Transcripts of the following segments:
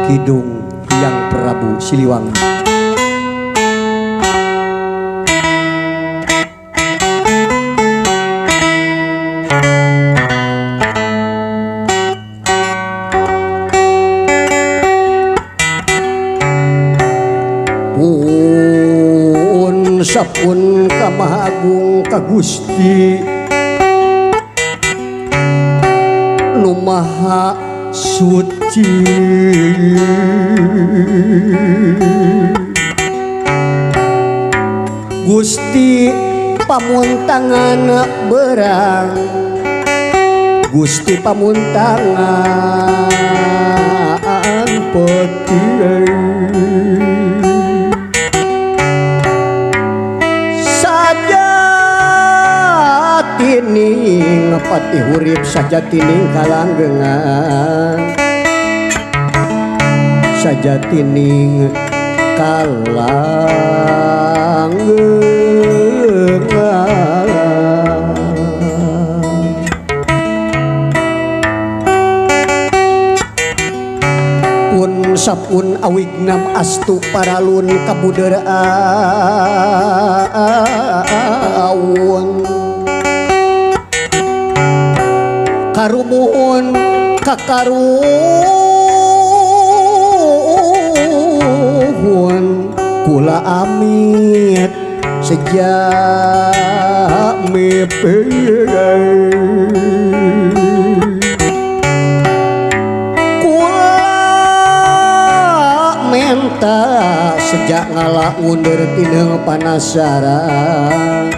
Kidung Hyang Prabu Siliwangi. Pun sapun ka Maha Agung ka Gusti nu Maha Suci. Gusti pamuntangan berang, Gusti pamuntangan peti. Sajatining pati hurip, sajatining kalanggengan, sajatining kalanggengan. Pun sapun awignam astu paralun kabuderaun, karumuhun kakaruhun kula amit sejak mimpi. Kula menta sejak ngalah undur tineng panasaran,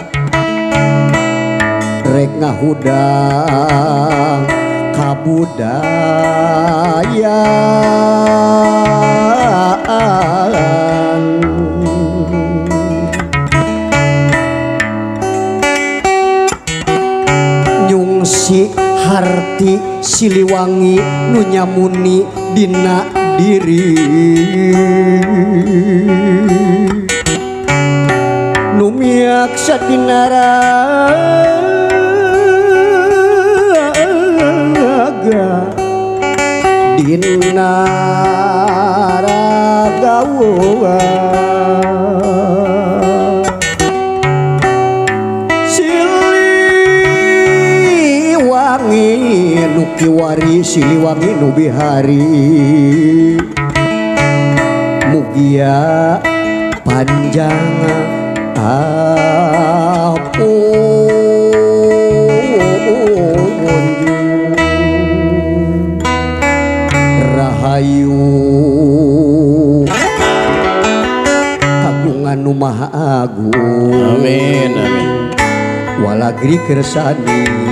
rek ngahudang kabudayaan. Nyungsi harti Siliwangi nu nyamuni dina diri, nu miak satina raga dina ragawa. Siliwangi nu kiwari, Siliwangi nu bihari, mugia panjang ampun rahayu kagungan nu Maha Agung. Amin amin. Walagri kersani.